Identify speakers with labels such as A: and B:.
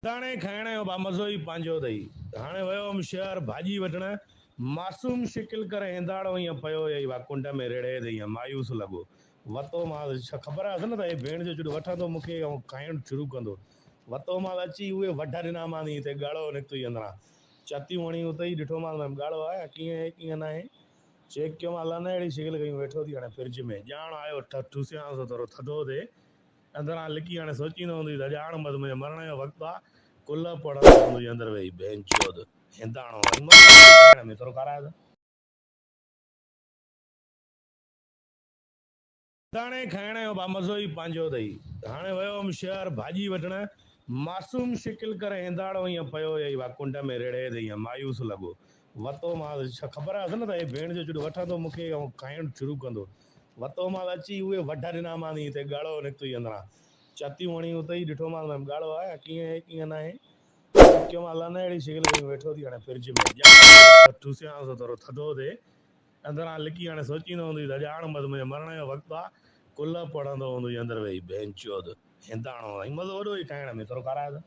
A: هنداڻي کائڻ جو با مزو ئي پنهنجو اٿئي. هاڻي ويو هيم شهر ڀاڄي وٺڻ. معصوم شڪل ڪري هنداڻو ائين پيو هئي با ڪنڊ ۾ ريڙهي تي ائين مايوس لڳو. وتومانس خبر هئس نه ته هي ڀيڻ جو چڙ وٺندو مون کي ۽ کائڻ شروع ڪندو. وتومانس اچي اهي وڍ ڏنامانس ائين تي ڳاڙهو نڪتو ئي اندران. چتيون هڻي اتي ئي ڏٺومانس ميم ڳاڙهو آهي ڪيئن آهي ڪيئن ناهي. چيڪ ڪيومانس الله نه اهڙي شڪل ڪيون ويٺو ٿي هاڻي فرج ۾. ڄاڻ آيو ٺوسيانس ٿورو ٿڌو ٿئي. اندران لڪي هاڻي سوچيندو هوندو ته ڄاڻ بس منهنجي مرڻ جو وقت آ، قل پڙهندو هوندو اندر ويهي ڀين چود هنداڻو ۽ مزو اچي کائڻ ۾ ٿورو کاراء ته. هنداڻي کائڻ جو با مزو ئي پنهنجو اٿئي. هاڻي ويو هيم شهر ڀاڄي وٺڻ، معصوم شڪل ڪري هنداڻو ائين پيو هئي با ڪنڊ ۾ ريڙهي تي ائين مايوس لڳو. وتومانس خبر هئس نه ته هي ڀيڻ جو چڙ وٺندو مون کي ۽ کائڻ شروع ڪندو. وتومانس اچي اهي وڍ ڏنامانس ائين تي ڳاڙهو نڪتو ئي اندران. چتيون هڻي اتي ئي ڏٺومانس ميم ڳاڙهو آهي ڪيئن آهي ڪيئن ناهي. چيومانس الله نه اهڙي شڪل ڪيون ويٺو ٿي هاڻي فرج ۾. ڄاڻ ٺوسيانس ٿورو ٿڌو ٿئي. اندران لڪي هاڻي سوچيندو هوندو ته ڄاڻ بس منهنجي مرڻ جو وقت آ. قل پڙهندو هوندو اندر ويهي ڀينچود هنداڻو ۽ مزو وڏو ئي کائڻ ۾ ٿورو کاراء ته.